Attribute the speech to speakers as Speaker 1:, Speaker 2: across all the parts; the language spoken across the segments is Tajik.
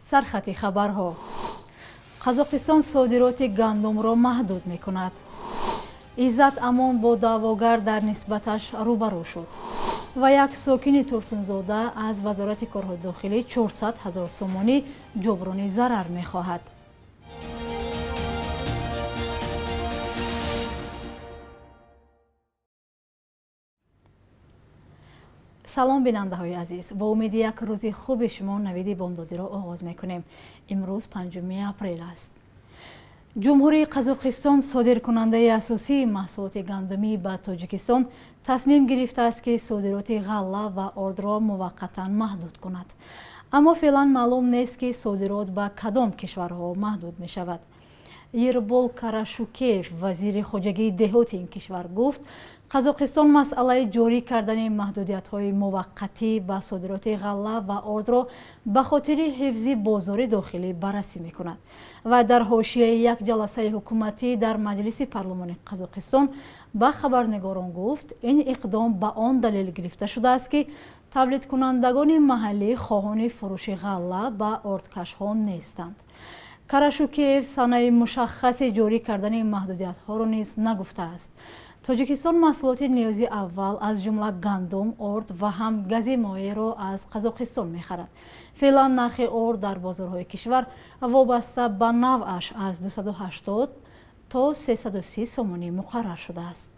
Speaker 1: Сархати хабарҳо: Қазоқистон содироти гандумро маҳдуд мекунад. Иззат Амон бо даъвогар дар нисбаташ рӯбарӯ шуд ва як сокини Турсунзода аз Вазорати корҳои дохилӣ 400 ҳазор сомонӣ ҷуброни зарар мехоҳад. Салом, бинандаҳои азиз! Бо умеди як рӯзи хуби шумо навиди бомдодиро оғоз мекунем. Имрӯз 5 апрел аст. Ҷумҳурии Қазоқистон, содиркунандаи асосии маҳсулоти гандумӣ ба Тоҷикистон, тасмим гирифтааст, ки содироти ғалла ва ордро муваққатан маҳдуд кунад, аммо феълан маълум нест, ки содирот ба кадом кишварҳо маҳдуд мешавад. Ербол Карашукеев, вазири хоҷагии деҳоти ин кишвар, гуфт, Қазоқистон масъалаи ҷорӣ кардани маҳдудиятҳои муваққатӣ ба содироти ғалла ва ордро ба хотири ҳифзи бозори дохилӣ баррасӣ мекунад. Ва дар ҳошияи як ҷаласаи ҳукуматӣ дар маҷлиси парлумони Қазоқистон ба хабарнигорон гуфт, ин иқдом ба он далел гирифта шудааст, ки тавлидкунандагони маҳаллӣ хоҳони фурӯши ғалла ба ордкашҳо нестанд. Карашукеев санаи мушаххаси ҷорӣ кардани маҳдудиятҳоро низ нагуфтааст. Тоҷикистон маҳсулоти ниёзи аввал, аз ҷумла гандум, орд ва ҳам гази моеъро аз Қазоқистон мехарад. Феълан нархи орд дар бозорҳои кишвар вобаста ба навъаш аз 280 то 330 сомонӣ муқаррар шудааст.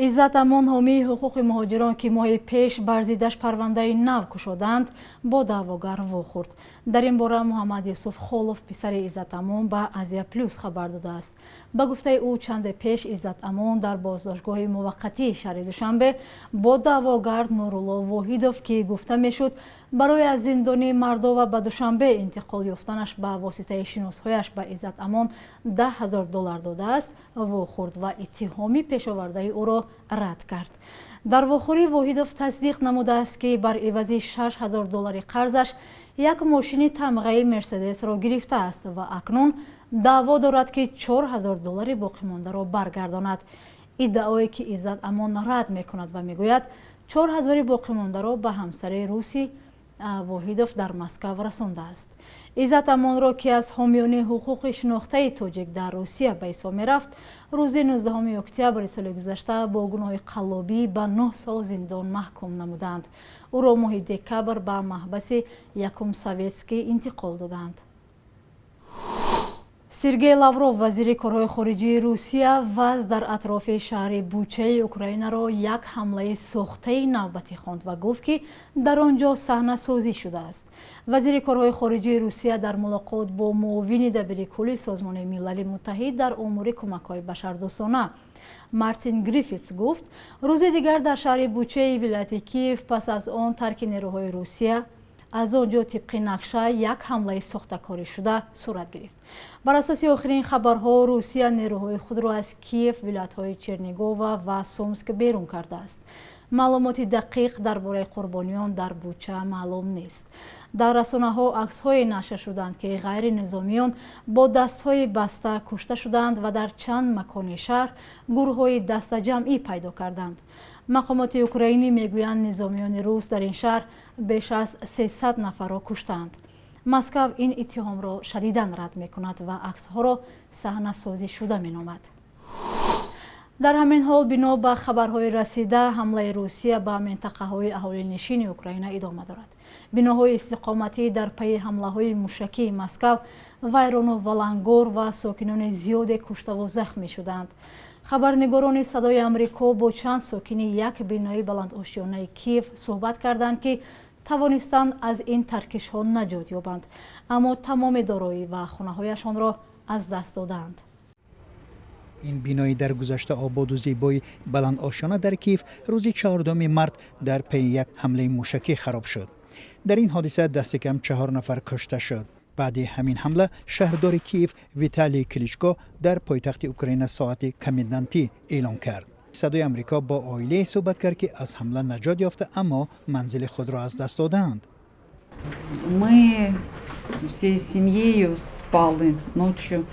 Speaker 1: Иззат Амон, ҳомии ҳуқуқи муҳоҷирон, ки моҳи пеш бар зиддаш парвандаи нав кушоданд, бо даъвогар вохӯрд. Дар ин бора Муҳаммад Юсуф Холов, писари Иззат Амон, ба Азия Плюс хабар додааст. Ба гуфтаи ӯ, чанде пеш Иззат Амон дар боздоштгоҳи муваққатии шаҳри Душанбе бо даъвогар Нурулло Воҳидов, ки гуфта мешуд, барои аз зиндони Мардова ба Душанбе интиқол ёфтанаш ба воситаи шиносҳояш ба Иззат Амон 10 000 доллар додааст, вохӯрд ва иттиҳоми пешовардаи ӯро рад кард. Дар вохӯрӣ Воҳидов тасдиқ намудааст, ки бар ивази 6000 доллари қарзаш як мошини тамғаи Мерседесро гирифтааст ва акнун даъво дорад, ки 4000 доллари боқимондаро баргардонад, иддаое ки Иззат Амон рад мекунад ва мегӯяд, 4000-и боқимондаро ба ҳамсари руси Воҳидов дар Москав расондааст. Иззат Амонро, ки аз ҳомиёни ҳуқуқи шинохтаи тоҷик дар Русия ба ҳисоб мерафт, рӯзи 19 октябри соли гузашта бо гуноҳи қаллобӣ ба 9 сол зиндон маҳкум намуданд. Ӯро моҳи декабр ба маҳбаси якум Советский интиқол доданд. Сергей Лавров, вазири корҳои хориҷии Русия, вазъ дар атрофи шаҳри Бучаи Украинаро як ҳамлаи сохтаи навбатӣ хонд ва гуфт, ки дар он ҷо саҳнасозӣ шудааст. Вазири корҳои хориҷии Русия дар мулоқот бо муовини дабири кулли Созмони Милали Муттаҳид дар умури кӯмакҳои башардӯстона Мартин Гриффитс гуфт, рӯзи дигар дар шаҳри Бучаи вилояти Киев пас аз он тарки нерӯҳои Русия аз он ҷо тибқи нақша як ҳамлаи сохтакорӣ шуда сурат гирифт. Бар асоси охирин хабарҳо, Русия нерӯҳои худро аз Киев, вилоятҳои Чернигова ва Сумск берун кардааст. Маълумоти дақиқ дар бораи қурбониён дар Буча маълум нест. Дар расонаҳо аксҳое нашр шуданд, ки ғайринизомиён бо дастҳои баста кушта шуданд ва дар чанд макони шаҳр гурӯҳҳои дастаҷамъӣ пайдо карданд. Мақомоти украинӣ мегӯянд, низомиёни рус дар ин шаҳр беш аз 300 нафарро куштаанд. Москав ин иттиҳомро шадидан рад мекунад ва аксҳоро саҳнасозӣ шуда меномад. Дар ҳамин ҳол, бино ба хабарҳои расида, ҳамлаи Русия ба минтақаҳои аҳолинишини Украина идома дорад. Биноҳои истиқоматӣ дар пайи ҳамлаҳои мушакии Москав вайрону валангор ва сокинони зиёде куштаву захмӣ шуданд. Хабарнигорони Садои Амрико бо чанд сокини як бинои баландошёнаи Киев суҳбат карданд, ки тавонистанд аз ин таркишҳо наҷот ёбанд, аммо тамоми дороӣ ва хонаҳояшонро аз даст додаанд.
Speaker 2: Ин бинои дар гузашта ободу зебои баландошёна дар Киев рӯзи 4 март дар пайи як ҳамлаи мушакӣ хароб шуд. Дар ин ҳодиса дасти кам чаҳор нафар кушта шуд. Баъди ҳамин ҳамла шаҳрдори Киев Виталий Кличко дар пойтахти Украина соати комендантӣ эълон кард. Садои Амрико бо оилае суҳбат кард, ки аз ҳамла наҷот ёфта, аммо манзили худро аз даст додаанд.
Speaker 3: Мы всей семьей спали ночью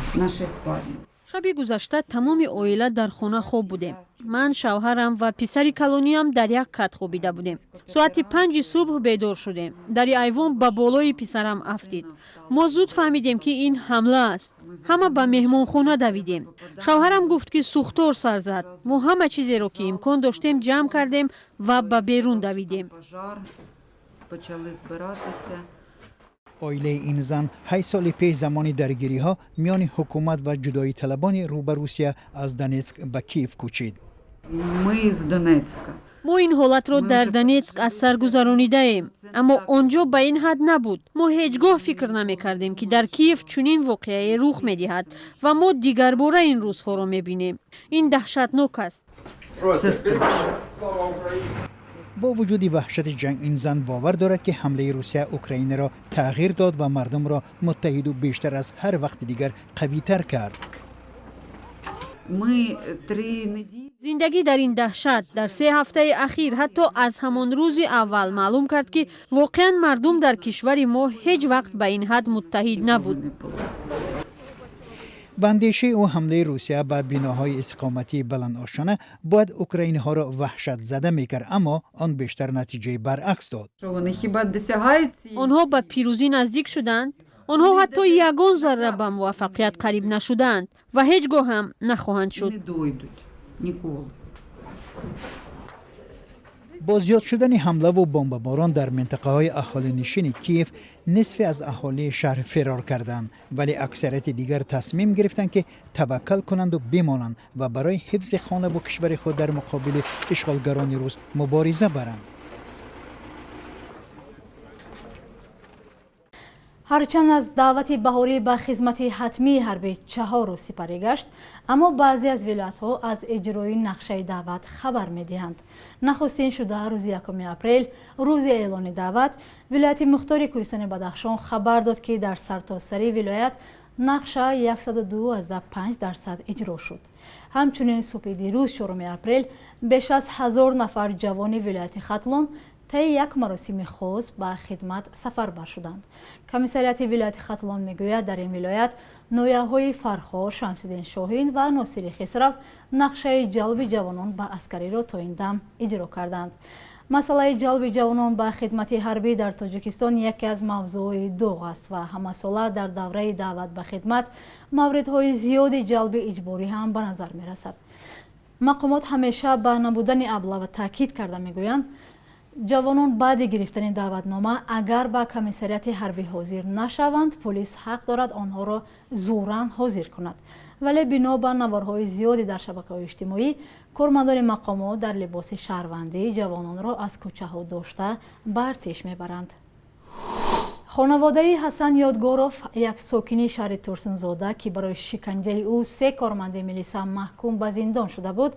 Speaker 3: в нашей спальне.
Speaker 4: Шаби гузашта тамоми оила дар хона хоб будем. Ман, шавҳарам ва писари калониам дар як кат хобида будем. Соати 5-и субҳ бедор шудем. Дари айвон ба болои писарам афтид. Мо зуд фаҳмидем, ки ин ҳамла аст. Ҳама ба меҳмонхона давидем. Шавҳарам гуфт, ки сӯхтор сар зад. Мо ҳама чизеро, ки имкон доштем, ҷамъ кардем ва ба берун давидем.
Speaker 3: Почали збиратися.
Speaker 2: Оилаи ин зан 8 соли пеш, замони даргириҳо миёни ҳукумат ва ҷудоиталабони рӯ ба Русия, аз Донетск ба Киев кӯчид.
Speaker 3: Мы з Донецька.
Speaker 4: Мо ин ҳолатро дар Донетск аз сар гузаронидаем, аммо он ҷо ба ин ҳад набуд. Мо ҳеҷ гоҳ фикр намекардем, ки дар Киев чунин воқеае рух медиҳад ва мо дигарбора ин рӯзҳоро мебинем. Ин даҳшатнок аст.
Speaker 3: Це страшно.
Speaker 2: Бо вуҷуди ваҳшати ҷанг, ин зан бовар дорад, ки ҳамлаи Русия Украинаро тағйир дод ва мардумро муттаҳиду бештар аз ҳар вақти дигар қавитар кард.
Speaker 3: Ми 3 неділі.
Speaker 4: Зиндагӣ дар ин даҳшат дар 3 ҳафтаи ахир, ҳатто аз ҳамон рӯзи аввал, маълум кард, ки воқеан мардум дар кишвари мо ҳеҷ вақт ба ин ҳад муттаҳид набуд.
Speaker 3: Не було.
Speaker 2: Ба андешаи ӯ, ҳамлаи Русия ба биноҳои истиқоматии баландошёна бояд украиниҳоро ваҳшатзада мекард, аммо он бештар натиҷаи баръакс дод.
Speaker 3: Що вони хіба досягають цієї?
Speaker 4: Онҳо ба пирӯзӣ наздик шуданд? Онҳо ҳатто ягон зарра ба муваффақият қариб нашудаанд ва ҳеҷ гоҳ ҳам нахоҳанд шуд.
Speaker 3: Не дойдуть ніколи.
Speaker 2: Бо зиёд шудани ҳамлаву бомбаборон дар минтақаҳои аҳолинишини Киев, нисфе аз аҳолии шаҳр фирор карданд, вале аксарияти дигар тасмим гирифтанд, ки таваккал кунанду бимонанд ва барои ҳифзи хонаву кишвари худ дар муқобили ишғолгарони рус мубориза баранд.
Speaker 1: Ҳарчанд аз даъвати баҳорӣ ба хизмати ҳатмии ҳарбӣ 4 рӯз сипарӣ гашт, аммо баъзе аз вилоятҳо аз иҷрои нақшаи даъват хабар медиҳанд. Нахустин шуда рӯзи 1 апрел, рӯзи эълони даъват, вилояти мухтори Кӯҳистони Бадахшон хабар дод, ки дар сартосари вилоят нақша 102,5% иҷро шуд. Ҳамчунин субҳи дирӯз, 4 апрел, беш аз 1000 нафар ҷавони вилояти Хатлон таи як маросими хос ба хидмат сафарбар шуданд. Комиссариати вилояти Хатлон мегӯяд, дар ин вилоят ноҳияҳои Фархор, Шамсиддин Шоҳин ва Носири Хисрав нақшаи ҷалби ҷавонон ба аскариро то ин дам иҷро карданд. Масъалаи ҷалби ҷавонон ба хидмати ҳарбӣ дар Тоҷикистон яке аз мавзӯъҳои доғ аст ва ҳамасола дар давраи даъват ба хидмат мавридҳои зиёди ҷалби иҷборӣ ҳам ба назар мерасад. Мақомот ҳамеша ба набудани аблава таъкид карда мегӯянд, ҷавонон баъди гирифтани даъватнома агар ба комиссариати ҳарбӣ ҳозир нашаванд, полис ҳақ дорад онҳоро зӯран ҳозир кунад. Вале бино ба наворҳои зиёде дар шабакаҳои иҷтимоӣ, кормандони мақомот дар либоси шаҳрвандӣ ҷавононро аз кӯчаҳо дошта ба артиш мебаранд. Хонаводаи Ҳасан Ёдгоров, як сокини шаҳри Турсунзода, ки барои шиканҷаи ӯ се корманди милиса маҳкум ба зиндон шуда буд,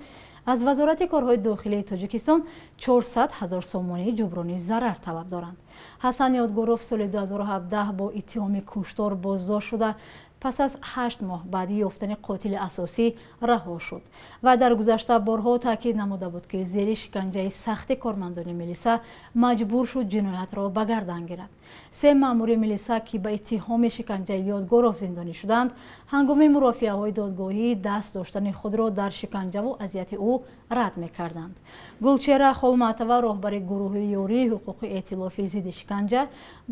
Speaker 1: аз Вазорати корҳои дохилии Тоҷикистон 400 ҳазор сомонии ҷуброни зарар талаб доранд. Ҳасан Ёдгоров соли 2017 бо иттиҳоми куштор боздошт шуда, пас аз 8 моҳ баъди ёфтани қотили асосӣ раҳо шуд. Ва дар гузашта борҳо таъкид намуда буд, ки зери шиканҷаи сахти кормандони милиса маҷбур шуд ҷиноятро ба гардан гирад. Се маъмури милиса, ки ба иттиҳоми шиканҷаи Ёдгоров зиндонӣ шуданд, ҳангоми мурофиаҳои додгоҳӣ даст доштани худро дар шиканҷаву азияти ӯ рад мекарданд. Гулчера Холматова, роҳбари гурӯҳи ёрии ҳуқуқи Эътилофи зидди шиканҷа,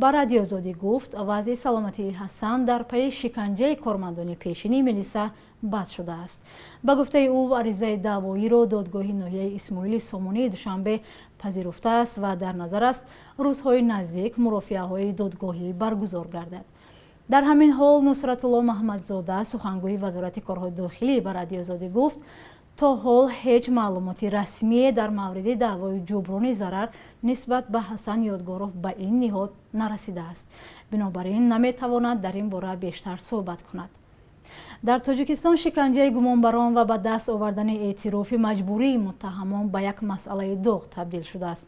Speaker 1: ба Радиозодӣ гуфт, вазъи саломатии Ҳасан дар пайи шиканҷаи кормандони пешини милиса бад шудааст. Ба гуфтаи ӯ, аризаи даъвоиро додгоҳи ноҳияи Исмоили Сомонии Душанбе пазируфтааст ва дар назар аст, рӯзҳои наздик мурофиаҳои додгоҳӣ баргузор гардад. Дар ҳамин ҳол Нусратулло Маҳмадзода, сухангӯи Вазорати корҳои дохилӣ, ба Радиозодӣ гуфт, то ҳол ҳеҷ маълумоти расмие дар мавриди даъвои ҷуброни зарар нисбат ба Ҳасан Ёдгоров ба ин ниҳод нарасидааст, бинобар ин наметавонад дар ин бора бештар суҳбат кунад. Дар Тоҷикистон шиканҷаи гумонбарон ва ба даст овардани эътирофи маҷбурии муттаҳамон ба як масъалаи доғ табдил шудааст.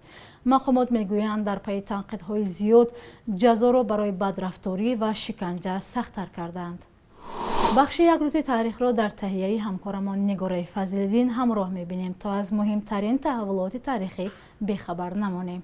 Speaker 1: Мақомот мегӯянд, дар пайи танқидҳои зиёд ҷазоро барои бадрафторӣ ва шиканҷа сахттар кардаанд. Бахши «Як рӯзи таърихро» дар таҳияи ҳамкорамон Нигораи Фазлиддин ҳамроҳ мебинем, то аз муҳимтарин таҳаввулоти таърихӣ бехабар намонем.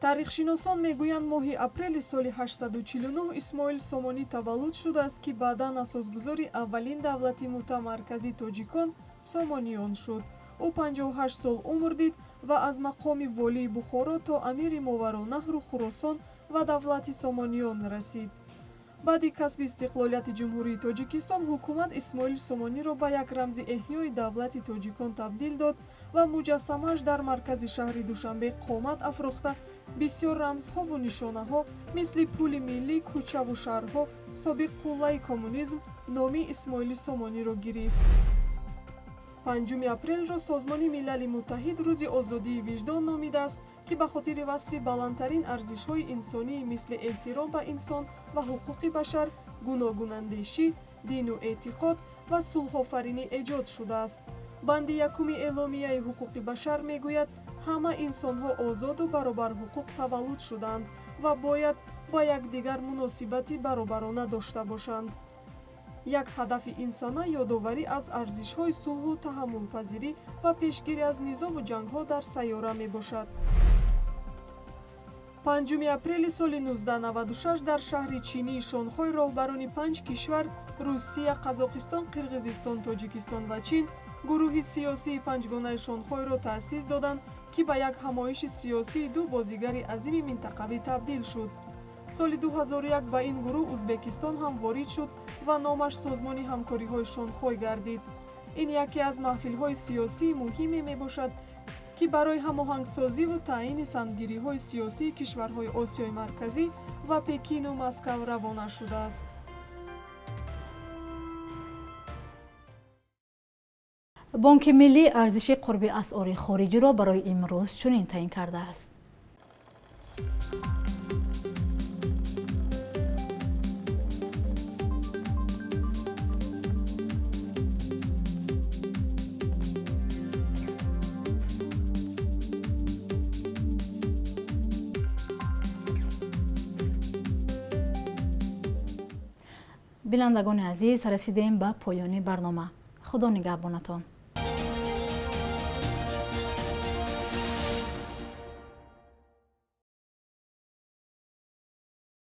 Speaker 5: Таърихшиносон мегӯянд, моҳи апрели соли 849 Исмоил Сомонӣ таваллуд шудааст, ки баъдан асосгузори аввалин давлати мутамаркази тоҷикон Сомониён шуд. Ӯ 58 сол умр дид ва аз мақоми волии Бухоро то амири Моваронаҳру Хуросон ва давлати Сомониён расид. Баъди касби истиқлолияти Ҷумҳурии Тоҷикистон ҳукумат Исмоил Сомониро ба як рамзи эҳёи давлати тоҷикон табдил дод ва муҷассамааш дар маркази шаҳри Душанбе қомат афрохта, бисёр рамзҳову нишонаҳо, мисли пули миллӣ, кӯчаву шаҳрҳо, собиқ қуллаи коммунизм номи Исмоили Сомониро гирифт. 5 апрелро Созмони Милали Муттаҳид Рӯзи озодии виҷдон номидааст, ки ба хотири васфи баландтарин арзишҳои инсонии мисли эҳтиром ба инсон ва ҳуқуқи башар, гуногунандешӣ, дину эътиқод ва сулҳофаринӣ эҷод шудааст. Банди якуми Эъломияи ҳуқуқи башар мегӯяд, ҳама инсонҳо озоду баробарҳуқуқ таваллуд шуданд ва бояд ба якдигар муносибати баробарона дошта бошанд. Як ҳадафи ин сана ёдоварӣ аз арзишҳои сулҳу таҳаммулпазирӣ ва пешгирӣ аз низову ҷангҳо дар сайёра мебошад. 5 апрели соли 1996 дар шаҳри чинии Шонхой роҳбарони панҷ кишвар: Русия, Қазоқистон, Қирғизистон, Тоҷикистон ва Чин гурӯҳи сиёсии панҷгонаи Шонхойро таъсис доданд, ки ба як ҳамоиши сиёсии ду бозигари азими минтақавӣ табдил шуд. Соли 2001 ба ин гурӯҳ Узбекистон ҳам ворид шуд ва номаш Созмони ҳамкориҳои Шонхой гардид. Ин яке аз маҳфилҳои сиёсии муҳиме мебошад, ки барои ҳамоҳангсозиву таъйини самтгириҳои сиёсии кишварҳои Осиёи Марказӣ ва Пекину Москав равона шудааст.
Speaker 1: Бонки Миллӣ арзиши қурби асъори хориҷиро барои имрӯз чунин таъин кардааст. Бинандагони азиз, расидем ба поёни барнома. Худо нигаҳбонатон.